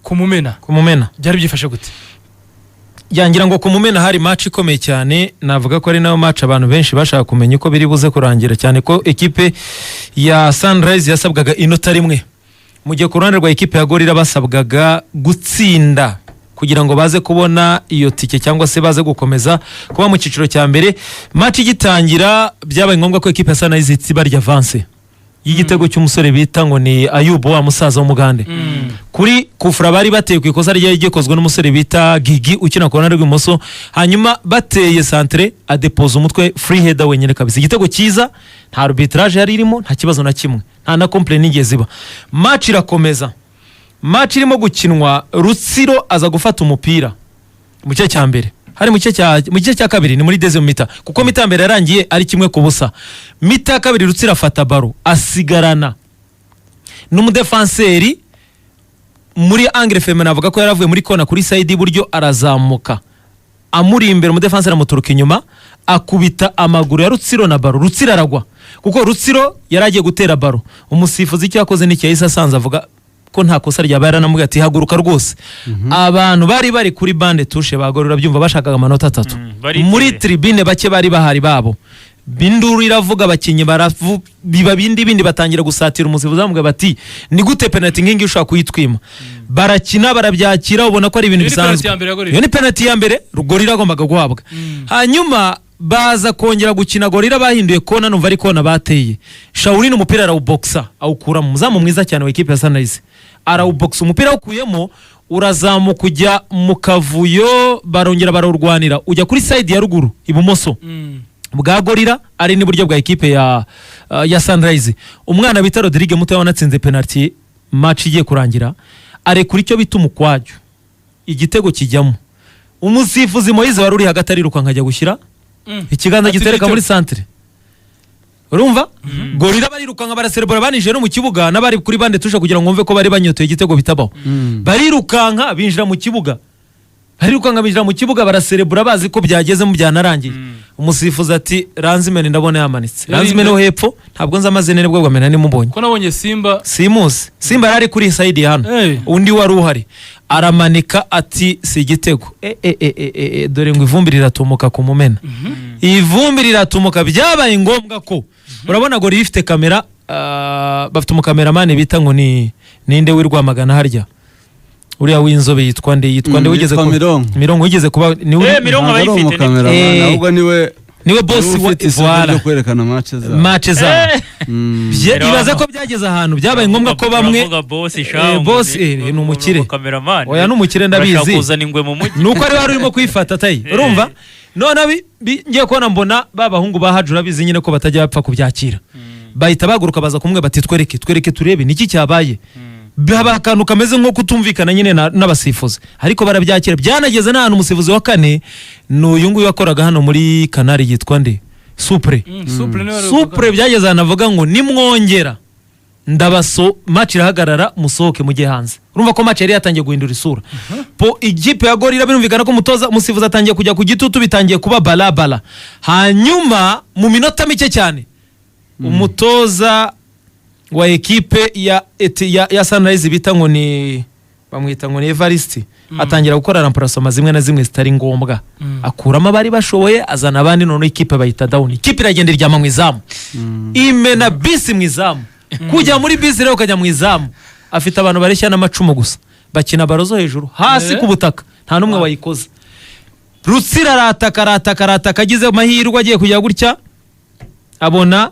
Ku Mumena. Ku Mumena. Byari byifashe gute? Yangira ngo ku Mumena hari match ikomeye cyane. Navuga ko ari nayo match abantu benshi bashaka kumenya uko biri buze kurangira, cyane ko ekipe ya Sunrise yasabwaga inota rimwe, mu gihe ku ruhande rwa ekipe ya Gorilla basabwaga gutsinda kugira ngo baze kubona iyo tike cyangwa se baze gukomeza kuba mu cyiciro cya mbere. Match igitangira byabaye ngombwa ko ekipe ya Sunrise itsiba rya avance y'igitego cy'umusore bita ngo ni Ayubu, wa musaza w'Umugande, kuri kufura bari bateye ku ikosa ryari rikozwe n'umusore bita Gigi ukina ku ruhande rw'ibumoso. Hanyuma bateye centre, adepoza umutwe, free header wenyine kabisa, igitego cyiza. Nta arbitrage yari irimo, nta kibazo na kimwe, nta na complaint nigeze iba. Match irakomeza. Match irimo gukinwa, Rutsiro aza gufata umupira mu gice cya mbere, hari mu gice cya kabiri, ni muri deuxième mi-temps, kuko mi-temps mbere yarangiye ari 1-0. Mi-temps ya kabiri Rutsiro afata ballon, asigarana n'umudefanseri muri angle fermé. Avuga ko yaravuye muri kona kuri side y'iburyo, arazamuka amuri imbere, umudefanseri amuturuka inyuma, akubita amaguru ya Rutsiro na ballon, Rutsiro aragwa, kuko Rutsiro yari agiye gutera ballon. Umusifuzi icyo yakoze n'icyo yahise asanze avuga ko nta kosa ryabaye, yaranamubwiye ati: "Haguruka rwose." Abantu bari bari kuri banc de touche bagorora byumva bashakaga amanota atatu. Baritewe. Muri tribune bake bari bahari babo, induru iravuga, abakinnyi baravu, biba bindi bindi, batangira gusatira umusifuzi, bamubwira bati: "Ni gute penalty nk'ingiyi ushobora kuyitwima?" Barakina, barabyakira, ubona ko ari ibintu Iyo ni penalty bisanzwe. ya mbere ya Gorilla. Iyo ni penalty ya mbere Gorilla agombaga guhabwa. Hanyuma baza kongera gukina, Gorilla bahinduye kona, numva ari kona bateye. Shawurini umupira arawubokisa, awukura mu muzamu mwiza cyane wa ekipe ya Sunrise, arawubokisa, umupira awukuyemo, urazamuka ujya mu kavuyo, barongera barawurwanira, ujya kuri side ya ruguru ibumoso bwa Gorilla, ari n'iburyo bwa ekipe ya Sunrise. Umwana bita Rodrigue muto wanatsinze penalty match igiye kurangira, arekura icyo bita umukwaju, igitego kijyamo. Umusifuzi Moise wari uri hagati arirukanka ajya gushyira ikiganza Ati gitereka igitego. muri centre. Urumva Gorilla barirukanka, baraserebura, baninjiye no mu kibuga n'abari kuri banc de touche kugira ngo bumve ko bari banyotoye igitego bitabaho. Barirukanka binjira mu kibuga, barirukanka binjira mu kibuga, baraserebura bazi ko byagezemo, byanarangiye. Umusifuzi ati: "Linesman ndabona yamanitse." Yari Linesman wo hepfo, ntabwo nzi amazina, nibwo bwamena nimubonye. Ko nabonye Simba. Simuzi, Simba yari ari kuri side ya hano. Undi wari uhari aramanika ati: "Si igitego." E, e, e, e, e, e, dore ngo ivumbi riratumuka ku Mumena, ivumbi riratumuka. Byabaye ngombwa ko urabona ngo ifite kamera, bafite umukameramani bita ngo ni ninde w'i Rwamagana harya, uriya w'inzobe yitwa nde, yitwa nde? Mm, Wigeze yitwa Mironko. Mironko wigeze kuba niwe. Mironko. Ntabwo ari abayifite ni- umukameramani, ahubwo niwe niwe boss niwe wa ufite isoko voilà. ryo kwerekana match zabo. Match zabo. Mironko. Ibaze ko byageze ahantu byabaye ngombwa ko bamwe Uravuga boss sha. Boss, ni umukire. Kameramani. Oya, ni umukire, ndabizi. Urashaka kuzana ingwe mu mujyi. Nuko ari wari urimo kuyifata atayi. Urumva none ngiye kubona mbona ba bahungu ba Haji, urabizi nyine ko batajya bapfa kubyakira, bahita bahaguruka baza kumwe bati: "Twereke, twereke turebe niki cyabaye." Haba akantu kameze nko kutumvikana nyine n'abasifuzi, ariko barabyakira. Byanageze n'ahantu umusifuzi wa kane ni uyu nguyu wakoraga hano muri Canal yitwa nde, Supure. Supure niwe wari. Supure byageze ahantu avuga ngo: "Nimwongera ndabaso, match irahagarara, musohoke mujye hanze." Urumva ko match yari yatangiye guhindura isura. Po ikipe ya Gorilla birumvikana ko umutoza, umusifuzi atangiye kujya ku gitutu, bitangiye kuba balabala. Hanyuma mu minota mike cyane umutoza wa ekipe ya Sunrise bita ngo ni, bamwita ngo ni Evariste, atangira gukora remplacement zimwe na zimwe zitari ngombwa, akuramo abari bashoboye, azana abandi. Noneho ikipe bayita down, ikipe iragenda iryama mu izamu, imena bisi mu izamu. Kujya muri bisi rero ukajya mu izamu, afite abantu bareshya n'amacumu gusa, bakina ballon zo hejuru hasi ku butaka, nta n'umwe wayikoze. Rutsiro arataka, arataka, arataka, agize amahirwe agiye kujya gutya abona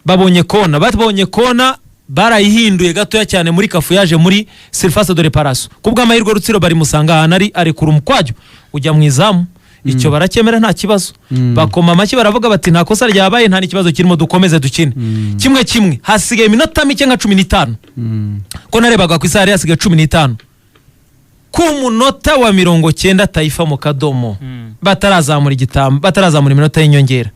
babonye kona. Babonye kona, barayihinduye gatoya cyane muri cafouillage, muri surface de réparation. Ku bw'amahirwe Rutsiro barimusanga ahantu ari, arekura umukwajyo ujya mu izamu. Icyo baracyemera, nta kibazo. Bakoma amashyi, baravuga bati: "Nta kosa ryabaye, nta n'ikibazo kirimo, dukomeze dukine." 1-1, hasigaye iminota mike nka 15, ko narebaga ku isaha yari hasigaye 15. Ku munota wa 90 Tayifa mu kadomo, batarazamura igitamba, batarazamura iminota y'inyongera,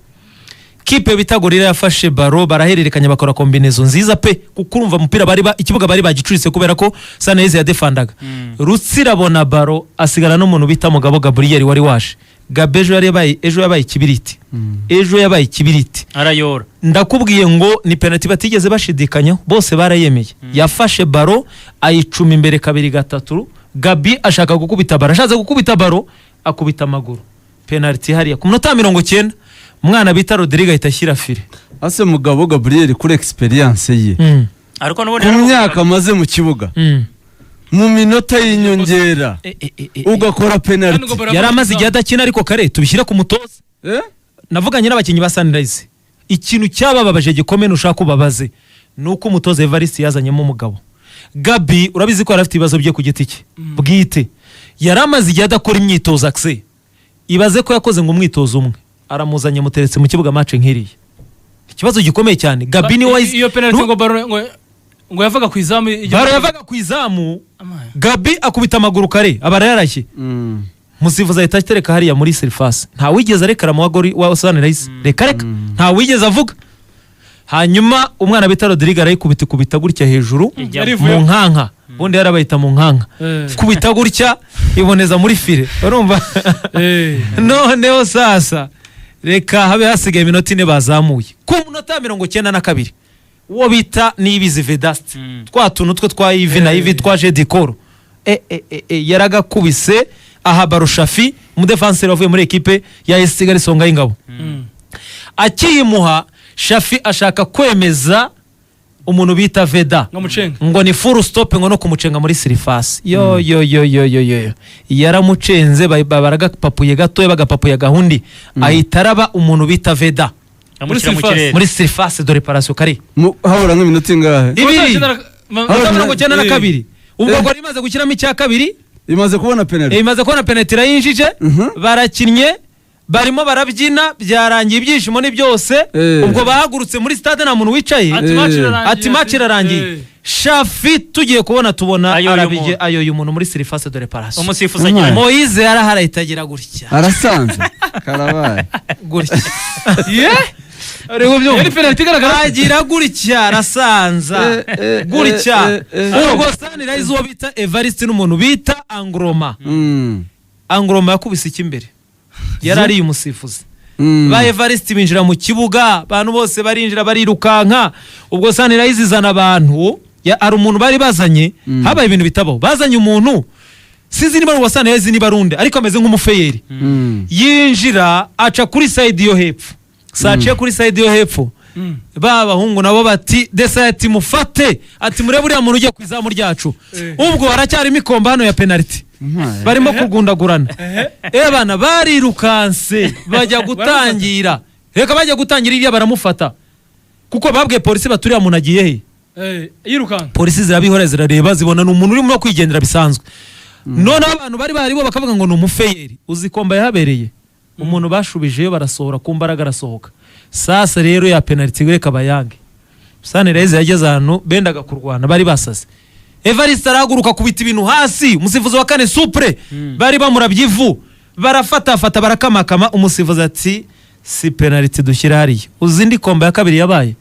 kipe bita Gorilla yafashe ballon, barahererekanya, bakora combinaison nziza pe, kuko urumva umupira bari ikibuga bari bagicuritse kubera ko Sunrise yadefandaga. Rutsiro abona ballon, asigara n'umuntu bita Mugabo Gabriel wari waje. Gabe ejo yari yabaye, ejo yabaye ikibiriti, ejo yabaye ikibiriti. Arayora. Ndakubwiye ngo ni penalty batigeze bashidikanyaho, bose barayemeye. Yafashe ballon ayicuma imbere kabiri gatatu. Gabi ashaka gukubita baro, ashatse gukubita baro akubita amaguru, penaliti hariya ku munota wa 90, umwana bita Rodrigue ahita ashyira file. Ase Mugabo Gabriel, kuri experience ye, Ariko n'ubundi ku myaka amaze mu kibuga, mu minota y'inyongera ugakora penalty? Yari amaze igihe adakina, ariko kare tubishyire ku mutoza. Eh? Navuganye n'abakinnyi ba Sunrise, ikintu cyabababaje gikomeye nushaka ubabaze ni uko umutoza Evariste yazanyemo umugabo Gabi. Urabizi ko yari afite ibibazo bye ku giti cye bwite, yari amaze igihe adakora imyitozo. Akise ibaze ko yakoze ngo umwitozo umwe, aramuzanye muteretse mu kibuga match nk'iriya, ikibazo gikomeye cyane. Gabi ni we. Iyo penalty ngo baro ngo yavaga ku izamu Baro yavaga ku izamu. Amaye. Gabi akubita amaguru kare aba arayarashye. Umusifuzi ahita atereka hariya muri surface, nta wigeze arekara mu wagori wa Sunrise, reka reka, nta wigeze avuga. Hanyuma umwana bita Rodrigue arayikubita, ikubita gutya hejuru Ijya mu nkanka, ubundi yarabayita mu nkanka, kubita gutya iboneza muri file, urumva? Noneho sasa reka habe hasigaye iminota 4, bazamuye ku munota 92, uwo bita Niyibizi Vedaste, twa tuntu twe twa ivi na ivi twa jedikoro e, e, e, e, yaragakubise aha baro Shafi, umudefanseri wavuye muri ekipe ya AS Kigali Songa y'Ingabo. Akiyimuha, Shafi ashaka kwemeza umuntu bita Veda ngo mucenga. Ngo ni full stop, ngo no kumucenga muri surface. Yo yo yo yo yo yo, yaramucenze, baragapapuye gatoya, bagapapuye gahundi, ahita araba umuntu bita Veda amushyira mu Muri kirere. Muri surface de réparation kare. Habura nk'iminota ingahe? 2. Habura 92, ubwo gwari imaze gushyiramo icya kabiri. Imaze kubona penalty. Imaze kubona penalty irayinjije. Barakinnye, barimo barabyina, byarangiye, ibyishimo ni byose. Ubwo bahagurutse muri stade nta muntu wicaye. Ati match irarangiye. Ati match irarangiye. Shafi tugiye kubona tubona Ayoye arabige umuntu. ayoye umuntu muri surface de réparation. Umusifuzi agira Moise yarahari ahita agira gutya. Arasanze karabaye. Gutya. Ye? Uri kubyumva? Yari penalty igaragara. Agira gutya arasanza gutya. Ubwo Sunrise, uwo bita Evariste n'umuntu bita Angroma. Angroma yakubise iki imbere, yari ariye umusifuzi. Ba Evariste binjira mu kibuga, abantu bose barinjira barirukanka. Ubwo Sunrise izana abantu, hari umuntu bari bazanye. Habaye ibintu bitabaho, bazanye umuntu sinzi niba ari uwa Sunrise niba ari undi, ariko ameze nk'umufeyeri. Yinjira aca kuri side yo hepfo, saciye kuri side yo hepfo, ba bahungu nabo bati desa, ati mufate, ati murebe uriya muntu ugiye ku izamu ryacu. Ubwo haracyarimo ikomba hano ya penaliti, barimo kugundagurana. Ebana barirukanse bajya gutangira, reka bajya gutangira iriya baramufata, kuko babwiye polisi bati uriya muntu agiye he? Yirukanka. Polisi zirabihora, zirareba, zibona ni umuntu urimo kwigendera bisanzwe. Noneho abantu bari bahari bo bakavuga ngo ni umufeyeri. Uzi komba yahabereye, umuntu bashubijeyo barasohora ku mbaraga, arasohoka. Sasa rero ya penaliti reka bayange. Sunrise yageze ahantu bendaga kurwana, bari basaze. Evariste arahaguruka akubita ibintu hasi, umusifuzi wa kane supure bari bamurabye ivu, barafatafata, barakamakama. Umusifuzi ati si penaliti dushyira hariya. Uzi indi komba ya kabiri yabaye?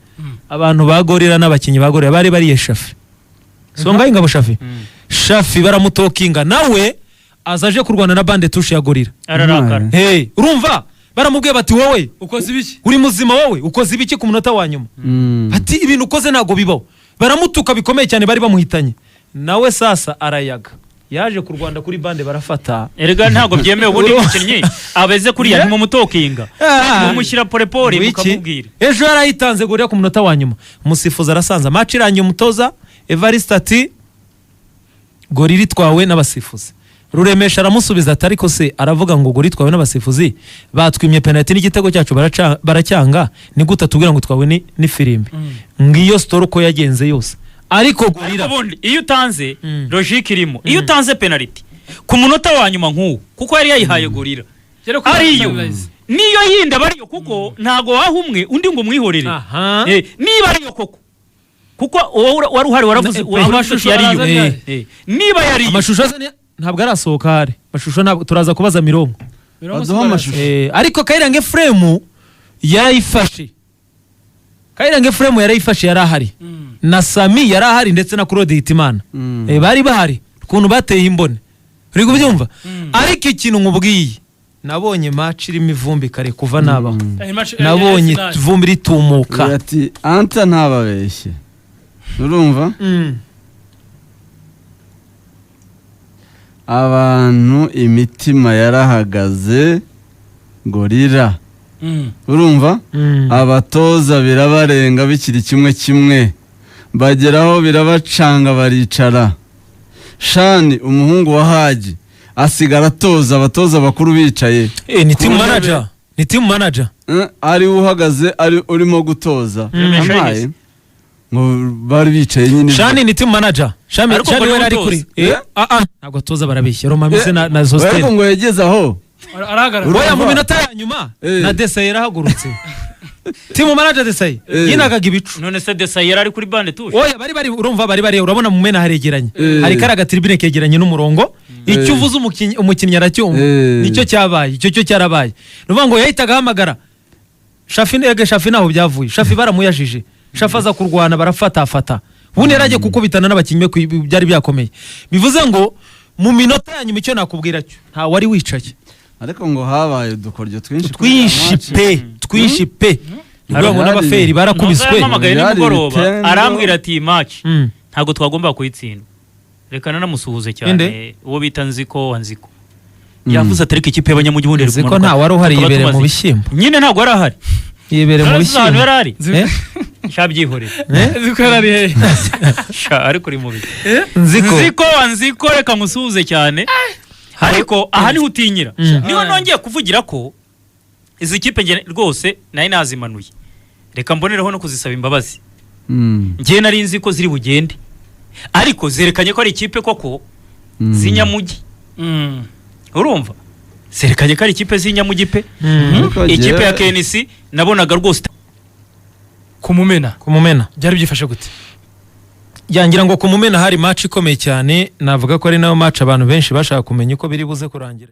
Abantu ba Gorilla n'abakinnyi ba Gorilla bari bariye Shafi Songa y'Ingabo, Shafi, Shafi baramutokinga, nawe aza aje kurwana na bande touche ya Gorilla. Ararakara. Hey, urumva baramubwiye bati wowe ukoze ibiki? Uri muzima wowe? Ukoze ibiki ku munota wa nyuma? Ati ibintu ukoze ntabwo bibaho. Baramutuka bikomeye cyane, bari bamuhitanye. Nawe sasa arayaga, yaje ku Rwanda kuri bande barafata. Erega ntabwo byemewe, ubundi umukinnyi abeze kuriya ntimumutokinga, mumushyira porepore. Wiki. Mukamubwira. Ejo yarayitanze Gorilla ku munota wa nyuma, umusifuzi arasanza, match irangiye, umutoza Evariste ati Gorilla itwawe n'abasifuzi. Ruremesha aramusubiza ati ariko se aravuga ngo Gorilla itwawe n'abasifuzi, batwimye penalty n'igitego cyacu baracyanga, ni gute atubwira ngo twawe n'ifirimbi? Ngiyo story uko yagenze yose, ariko Gorilla Ariko ubundi iyo utanze, logique irimo, iyo utanze penalty ku munota wa nyuma nk'uwo, kuko yari yayihaye Gorilla Yari kuri ariyo Sunrise. niyo yindi aba ariyo, kuko ntago waha umwe undi ngo umwihorere. Niba ariyo koko, kuko wowe wari uhari waravuze waravuze amashusho ati yariyo. araza ryari? Niba yariyo. Amashusho ntabwo arasohoka ahari, amashusho ntabwo turaza kubaza Mirongo. Mirongo Baduha Suarez. amashusho. Ariko Kayiranga Efuremu yarayifashe, Kayiranga Efuremu yarayifashe, yari ahari, na Sami yari ahari, ndetse na Claude Hitimana. Bari bahari ukuntu bateye imbone, uri kubyumva? Ariko ikintu nkubwiye, nabonye match irimo ivumbi kare kuva nabaho. Nabonye ivumbi ritumuka. Ati anta ntababeshye, urumva? Abantu imitima yarahagaze. Gorilla, urumva, abatoza birabarenga, bikiri 1-1, bageraho birabacanga, baricara. Shani, umuhungu wa Haji, asigara atoza, abatoza bakuru bicaye. Ni team manager, ni team manager. Ari we uhagaze, ari urimo gutoza. Amaye ngo bari bicaye nyine. Shani ni team manager. Shani, Ariko Shani ngo we niwe ari kuri utoza. Ntabwo atoza, barabeshya. Romamise na Ariko Sostene. ngo yageze aho. Arahagarara. Oya, mu minota ya nyuma na Desaye yarahagurutse. Team manager Desaye yinagaga ibicu. None se Desaye yari ari kuri banc de touche? Oya, bari urumva, bari urabona mu Mena haregeranye. Hari kariya gatiribine kegeranye n'umurongo, icyo uvuze umukinnyi aracyumva. Nicyo cyabaye, icyo cyo cyarabaye. Ni ukuvuga ngo yahitaga ahamagara Shafi. Ege Shafi ntaho byavuye, Shafi baramuyajije, Shafi aza kurwana, barafatafata, ubundi yari agiye kukubitana n'abakinnyi be, byari byakomeye. Bivuze ngo mu minota ya nyuma, icyo nakubwira cyo, nta wari wicaye. Ariko ngo habaye udukoryo twinshi kuri Twinshi iriya match. pe, twinshi pe. Ni ukuvuga ngo Byari- n'abaferi barakubiswe. Yampamagaye Byari nimugoroba, ibitendo. arambwira ati iyi match ntabwo twagomba kuyitsinda. Reka nanamusuhuze cyane. Inde? Uwo bita Nziko wa Nziko yavuze ati ariko ikipe y'abanyamujyi ubundi iri Nziko kumanuka, nta wari uhari, tukaba yibereye mu tumaze- bishyimbo. Nyine ntabwo yari ahari. Yibereye mu Narazi ahantu bishyimbo. yari ahari. Eh? Sha, byihorere. Eh? Nzi ko yari ari hehe? Sha, ariko uri mubi. Nziko. Nziko wa Nziko, reka musuhuze cyane. Ariko aha niho utinyira, niho nongeye kuvugira ko izi kipe nge rwose nari nazimanuye. Reka mbonereho no kuzisaba imbabazi. Njye nari nzi ko ziri bugende, ariko zerekanye ko ari ikipe koko z'inyamujyi. Urumva, zerekanye ko ari ikipe z'inyamujyi pe. Ariko Ikipe ya njyewe- KNC nabonaga rwose Kumumena. Kumumena. Byari byifashe gute? Yangira ngo kumumena hari match ikomeye cyane, navuga ko ari nayo match abantu benshi bashaka kumenya uko biri buze kurangira.